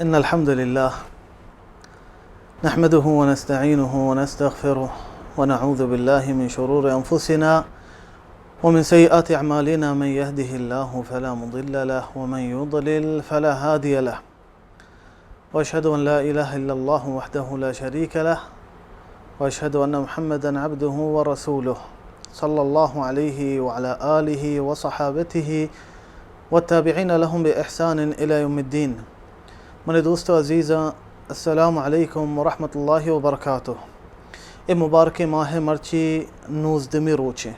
إن الحمد لله نحمده ونستعينه ونستغفره ونعوذ بالله من شرور أنفسنا ومن سيئات أعمالنا، من يهده الله فلا مضل له ومن يضلل فلا هادي له، وأشهد أن لا إله إلا الله وحده لا شريك له، وأشهد أن محمدا عبده ورسوله، صلى الله عليه وعلى آله وصحابته والتابعين لهم بإحسان إلى يوم الدين. منی دوست و عزیزاں، السلام علیکم ورحمۃ اللہ وبرکاتہ۔ اے مبارکیں ماہ مرچی نوزدمی روچے۔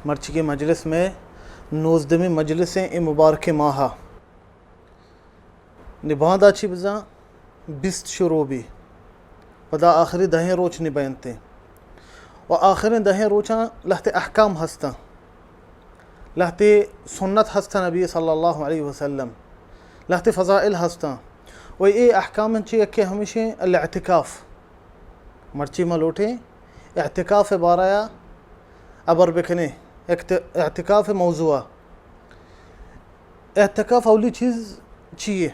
مرچی کے مجلس میں نوزدمی مجلسیں اے مبارکیں ماہ۔ نی باندا چی بزاں بیست شروع بی، پدا آخری دہیں روچ نی بینتے۔ و آخریں دہیں روچاں لہتے احکام ہستاں، لہتے سنت ہستاں نبی صلی اللہ علیہ وسلم، لہتے فضائل ہستاں۔ و اے احکام چی یکے ہمیشیں الاعتکاف۔ مرچی ما لوٹیں اعتکاف بارہ ابر بکنیں، اکت-، اعتکاف موضوع۔ اعتکاف اولی چیز چیے؟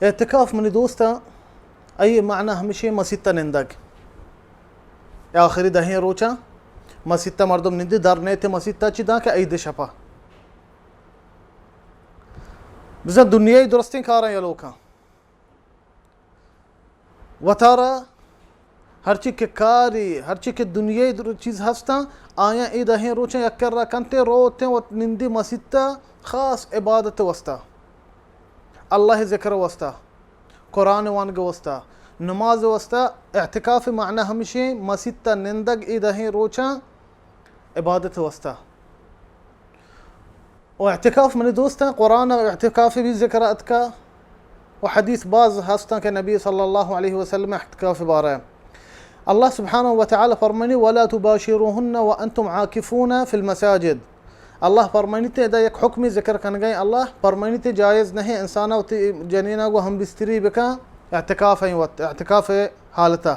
اعتکاف منی دوستاں، ای معنی ہمیشیں مسیت نندگ۔ اے آخری دہیں روچاں مسیت مردم نندی، در نیتے مسیت چی داں کہ عید شپا۔ بزاں دنیای درستیں کاراں یلوکاں۔ وتارا ہرچی کہ کاری، ہرچی کہ دنیای در-، چیز ہستاں، آیاں اے دہیں روچاں یک کرا کنتے، روتیں وت نندی مسیتا خاص عبادت واسطہ، اللہ ذکر واسطہ، قرآن وانگ واسطہ، نماز واسطہ۔ اعتکاف معنی ہمشیں مسیتا نندگ اے دہیں روچاں عبادت واسطہ۔ و اعتکاف منی دوستاں، قرآن و اعتکاف بھی ذکر اتکا، و حدیث باز ہستاں کہ نبی صلی اللہ علیہ وسلم اعتکاف بارہ۔ اللہ سبحانہ و تعالی فرمانی: "ولا تباشروهن وانتم عاكفون في المساجد". اللہ فرمانیتے، ادا یک حکمی ذکر کنگئے، اللہ فرمانیتے جائز نہیں انسانا وتی جنینا گو ہم بستری بکا اعتکاف ہیں وت، اعتکاف حالتا۔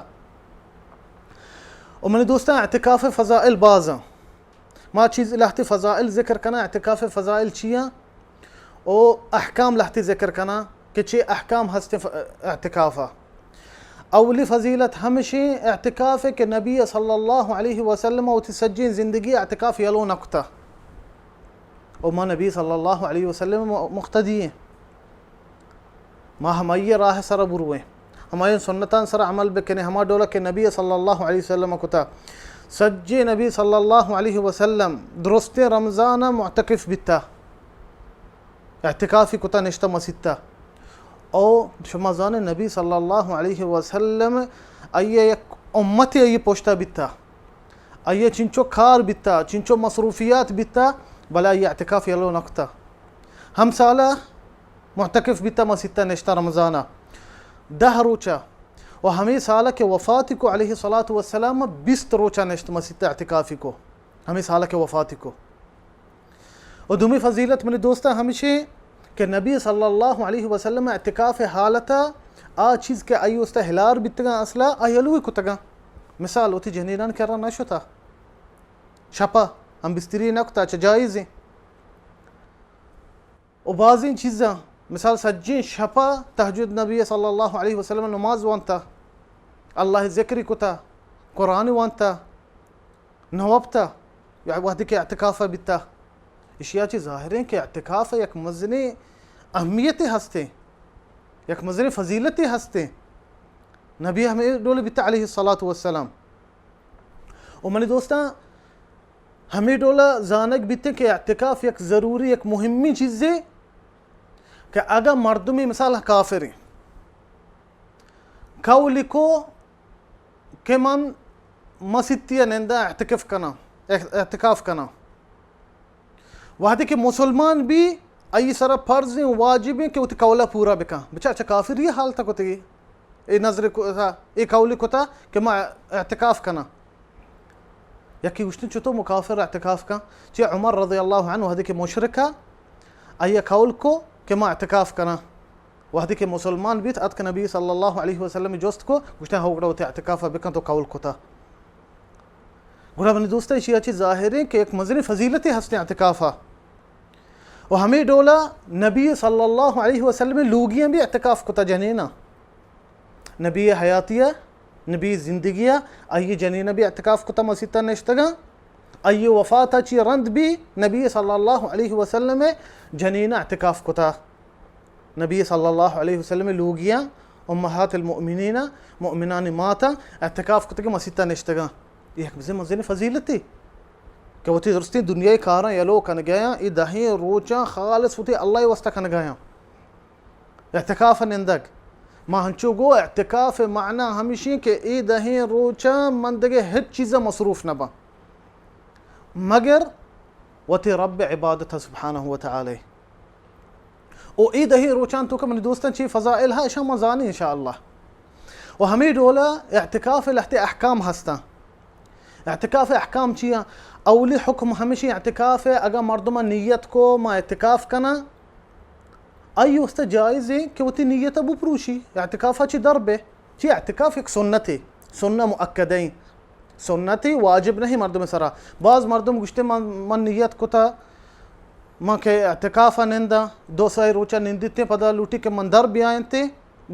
و منی دوستاں، اعتکاف فضائل بازاں۔ ما چیز لہتے فضائل ذکر کناں، اعتکاف فضائل چیاں؟ او احکام لہتے ذکر کناں کہ چے احکام ہستیں ف-، اعتکافا۔ اولی فضیلت ہمشیں اعتکاف کہ نبی صلی اللہ علیہ وسلم وتی سجیں زندگی اعتکاف یلو نکتا۔ او ما نبی صلی اللہ علیہ وسلم مقتدی ہیں۔ ما ہمائی راہ سر برویں، ہمائی سنتان سر عمل بکنیں، ہما ڈولا کہ نبی صلی اللہ علیہ وسلم کتا۔ سجے نبی صلی اللہ علیہ وسلم درستیں رمضان معتکف بیتا، اعتکافی کتا، نشتا مسیتا۔ او شما زانے نبی صلی اللہ علیہ وسلم آئی یک امت آئی پشتا بیتا، آئی چنچو کار بیتا، چنچو مصروفیات بیتا، بلے آئی اعتکاف یلو نکتا۔ ہم سالہ معتکف بیتا مسیتا نشتا رمضانا دہ روچا، و ہمیں سالہ کہ وفات کو علیہ الصلوۃ والسلام بیست روچا نشت مسیتا اعتکافی کو، ہمیں سالہ کہ وفات کو۔ و دومی فضیلت منی دوستاں ہمشیں کہ نبی صلی اللہ علیہ وسلم اعتکاف حالتا آ چیز کہ آئی استا ہلار بیتگاں اصلا آ یلوی کتگاں۔ مثال وتی جنینان کرا نہ شتا، شپا ہم بستری نہ کتا، چہ جائزیں۔ و بازیں چیزاں، مثال سجیں شپا تہجد نبی صلی اللہ علیہ وسلم نماز وانتا، اللہ ذکری کتا، قرآن وانتا، نوبتا، یا وہدے کہ اعتکاف بیتا۔ اشیا چی ظاہریں کہ اعتکاف یک مزنیں اہمیت ہستیں، یک مزنیں فضیلت ہستیں۔ نبی ہمیں ڈول بیتا علیہ الصلوۃ والسلام۔ و منی دوستاں، ہمیں ڈولا زانگ بیتیں کہ اعتکاف یک ضروری، یک مہمی چیزے کہ اگاں مردمی مثال کافریں، قولی کو کہ من مسیتی نندا اعتکاف کناں، اعتکاف کناں۔ وہدے کہ مسلمان بی، آئی سرا فرض ایں، واجب ایں کہ وتی قولا پورا بکن۔ بچار چہ کافری حالتا کتگی، اے نظر کتا، اے قولی کتا کہ ما اعتکاف کناں۔ یکی گوشتن چطور مکافر اعتکاف کن؟ چہ عمر رضی اللہ عنہ وہدے کہ مشرکا، آئی قول کو کہ ما اعتکاف کناں۔ وہدے کہ مسلمان بیت، اتک نبی صلی اللہ علیہ وسلم جست کو، گوشتن ہو گڑا وتی اعتکاف بکن تو قول کتا۔ گڑا منی دوستاں، ایشی ء چہ ظاہر ایں کہ یک مزنیں فضیلتے ہستیں اعتکاف ء۔ و ہمے ڈولا نبی صلی اللہ علیہ وسلم لوگیاں بھی اعتکاف کتا جنینا۔ نبی حیاتی ء، نبی زندگی ء، آئی جنین ء بھی اعتکاف کتا مسیت ء نشتگاں۔ آئی وفات ء چی رند بھی نبی صلی اللہ علیہ وسلم ء جنین ء اعتکاف کتا۔ نبی صلی اللہ علیہ وسلم ء لوگیاں، امہات المؤمنین، مؤمنانی ماتاں اعتکاف کتگ مسیت ء نشتگاں۔ یہ یک مزن مزن فضیلتے کہ وتی درستیں دنیای کاراں یلو کنگیاں، ای دہیں روچاں خالص وتی اللہ واسطہ کنگیاں۔ اعتکاف ء نندگ۔ ما ہنچو گو اعتکاف ء معنی ہمیشی کہ اے دہیں روچاں من دگہ ہچ چیز ء مصروف نہ باں مگر وتی رب عبادت ء سبحانہ و تعالی۔ او اے دہیں روچاں تو کہ منی دوستاں چی فضائل ہا اشاں ما زانی انشاءاللہ۔ و ہمے ڈولا اعتکاف ء لہتے احکام ہستاں۔ اعتکاف ء احکام چیا؟ اولی حکم ہمیشی اعتکاف ء اگاں مردم نیت کو ما اعتکاف کناں، آئی واسطہ جائز ایں کہ وتی نیت ء بپروشی، اعتکاف ء چہ در بے۔ چی اعتکاف یک سنتے، سنہ مؤکدہ ایں، سنتے، واجب نہیں مردم سرا۔ باز مردم گشتے من، من نیت کتا، من کہ اعتکاف ء ننداں، دو سئے روچ ء نندیتیں، پدا لوٹی کہ من در بیاینتے،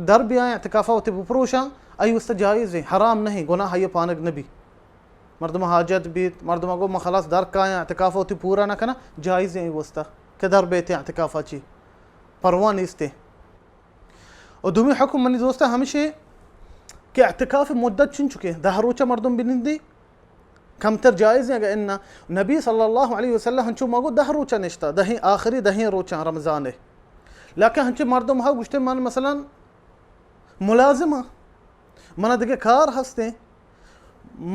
در بیایں اعتکاف ء وتی بپروشاں، آئی واسطہ جائز ایں، حرام نہیں، گناہ آئی پانگ نبی۔ مردم حاجت بیت، مردم گو من خلاص در کایاں، اعتکاف وتی پورا نہ کناں، جائز ایں واسطہ کہ در بیت اعتکاف ء چی پرواہ نیست۔ و دومی حکم منی دوستاں ہمیشی کہ اعتکاف مدت چنچکے، دہ روچہ مردم بنندی، کمتر جائز ایں اگر انا۔ نبی صلی اللہ علیہ وسلم ہنچو ما گو دہ روچہ نشتا، دہیں آخری دہیں روچہ رمضان ہے۔ لیکن ہنچے مردم ہا گوشتے من مثلاً ملازم آں، من دگہ کار ہستیں،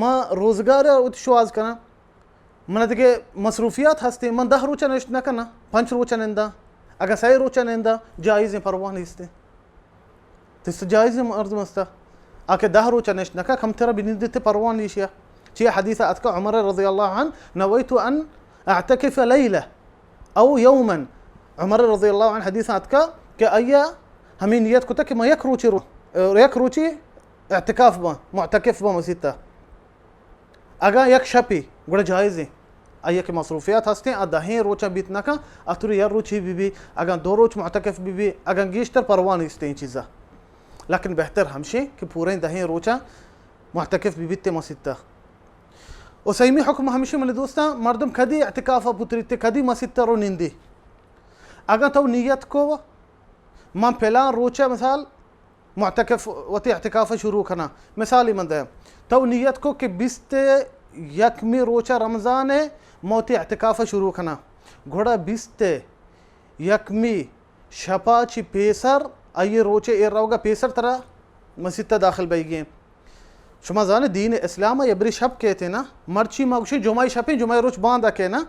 ما روزگار ء وتی شوہاز کناں، من دگہ مصروفیات ہستیں، من دہ روچہ نشت نہ کناں، پنچ روچہ ننداں، اگاں سئے روچہ ننداں، جائز ایں، پرواہ نیستیں۔ تس جائز ایں مردم استا۔ آ کہ دہ روچہ نشت نہ کا، کمتر بنندتے پرواہ نیشیا۔ چی حدیث اتکا عمر رضی اللہ عنہ، نویت ان اعتکف لیلہ او یوما۔ عمر رضی اللہ عنہ حدیث اتکا کہ آیا ہمیں نیت کتا کہ ما یک روچی رو، یک روچی اعتکاف با، معتکف با مسیتا۔ اگاں یک شپی، گڑا جائز ایں۔ آئی کہ مصروفیات ہستیں، آ دہیں روچاں بیت نہ کن، آ توری یک روچی بی بی، اگاں دو روچ معتکف بی بی، اگاں گیشتر پرواہ نیستیں ایں چیزا۔ لیکن بہتر ہمشیں کہ پوریں دہیں روچاں معتکف بی بیت مسیتا۔ و سیمی حکم ہمشی منی دوستاں، مردم کدی اعتکاف پتریت، کدی مسیتا رو نندی۔ اگاں تو نیت کو، من پلان روچہ مثال، معتکف وتی اعتکاف شروع کناں۔ مثالی من دیاں، تو نیت کو کہ بیست یکمی روچہ رمضان ہے، من وتی اعتکاف شروع کناں۔ گڑا بیست یکمی شپا چی پیسر، آئی روچے ایر روگا پیسر ترا مسیت داخل بیگی ہیں۔ شما زانے دین اسلام ء یبری شپ کہتے ہیں نا، مرچی ما گوشیں جمعہ شپیں، جمعہ روچ باندا کہنا،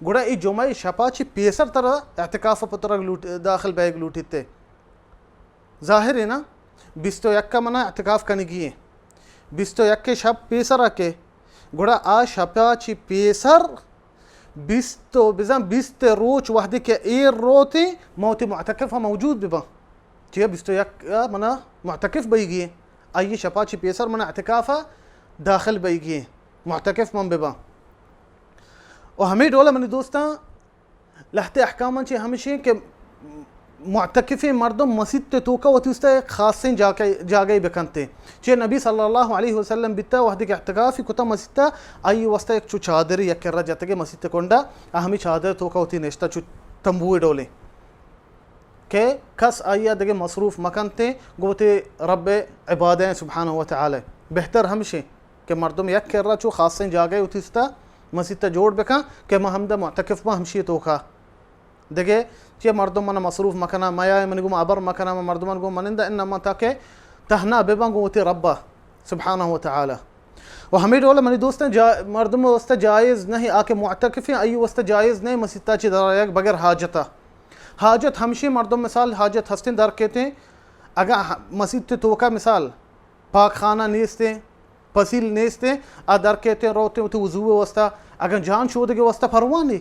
گڑا ای جمعہ شپا چی پیسر ترا اعتکاف پترا لوٹ، داخل بیگ لوٹیتے۔ ظاہر ہے نا، بیست و یک ء منا اعتکاف کنگی ہے۔ بیست و یک ء شپ پیسر ء کے، گڑا آ شپ ء چی پیسر بیست و بزاں بیست روچ وہدے کہ ایر روتے، من وتی معتکف ء موجود بباں۔ چیا بیست و یک ء منا معتکف بئیگی ہے۔ آئی شپ ء چی پیسر منا اعتکاف ء داخل بئیگی ہے۔ معتکف من بباں۔ و ہمیں ڈول منی دوستاں، لہتے احکاماں چہ ہمشیں کہ معتکفیں مردم مسیت ء توکا وتی استا یک خاصیں جاگہ، جاگہے بکنتے۔ چہ نبی صلی اللہ علیہ وسلم بیتا وہدے کہ اعتکافی کتا مسیت ء، آئی واسطہ یک چو چادرے یک کرا جتگے مسیت ء کنڈا، آ ہمیں چادر توکا وتی نشتا چو تمبوئے ڈولیں کہ کس آئی ء دگہ مصروف مکنتے، گو وتی رب عبادیں سبحانہ و تعالی۔ بہتر ہمشیں کہ مردم یک کرا چو خاصیں جاگہے وتی استا مسیت ء جوڑ بکن کہ ما ہمدا معتکف باں ہمشی توکا۔ دگہ چہ مردم من مصروف مکناں، میائے منی گوما ہبر مکناں، من مردمان گوما منندہ، انما تاکہ تہنا بباں گوں وتی ربا سبحانہ و تعالی۔ و ہمیں ڈول منی دوستاں جا، مردم واسطہ جائز نہیں، آ کہ معتکفیں آئی واسطہ جائز نہیں مسیتا چی درایگ بغیر حاجتا۔ حاجت ہمشی مردم مثال حاجت ہستیں در کیتیں، اگاں مسیت توکا مثال پاک خانہ نیستیں، پسیل نیستیں، آ در کیتیں روتیں وتی وضو واسطہ، اگاں جان شودگے واسطہ پرواہ نی۔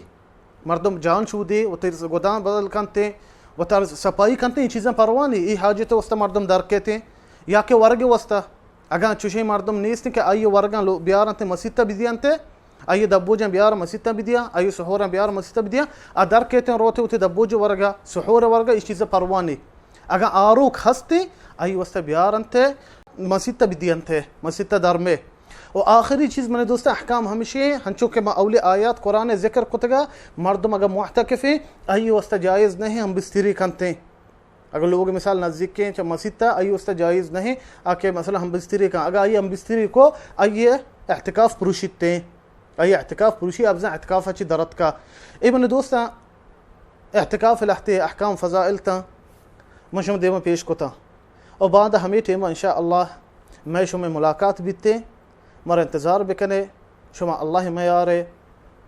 مردم جان شودے، وتی گدان بدل کنتیں، وتار صفائی کنتیں، اے چیزاں پرواہ نی۔ اے حاجت واسطہ مردم در کیتیں، یا کہ ورگ واسطہ، اگاں چوشیں مردم نیستیں کہ آئی ورگاں لو، بیارنتیں مسیت بزیانتے، آئی دبوجاں بیار مسیتاں بدیاں، آئی سحوراں بیار مسیتاں بدیاں، آ در کیتیں روتے وتی دبوج ورگا، سحور ورگا، اس چیز پرواہ نہیں۔ اگاں آروک ہستے، آئی واسطہ بیار انتے، مسیتاں بدی انتے، مسیتاں درمے۔ و آخری چیز من دوست احکام ہمشی ہیں، ہنچو کہ ما اولی آیات قرآن ذکر کتگا، مردم اگاں معتکفیں، آئی واسطہ جائز نہیں ہم بستری کنتے۔ اگر لوگ مثال نزدیکیں چہ مسیت ء، آئی واسطہ جائز نہیں آ کہ مثلا ہم بستری کن۔ اگر آئی ہم بستری کو، آئی اعتکاف پروشیت ہیں، آئی اعتکاف پروشی، اب زن اعتکاف چی درت کا۔ اے من دوستاں، اعتکاف لہتے احکام فضائل تاں من شما دیما پیش کتاں۔ اور بعد ہمیں ٹیم ان شاء اللہ میں شما ملاقات بیتے، مر انتظار بکنے۔ شما اللہ میارے۔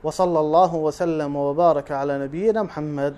وصلی اللہ وسلم وبارک علی نبینا محمد۔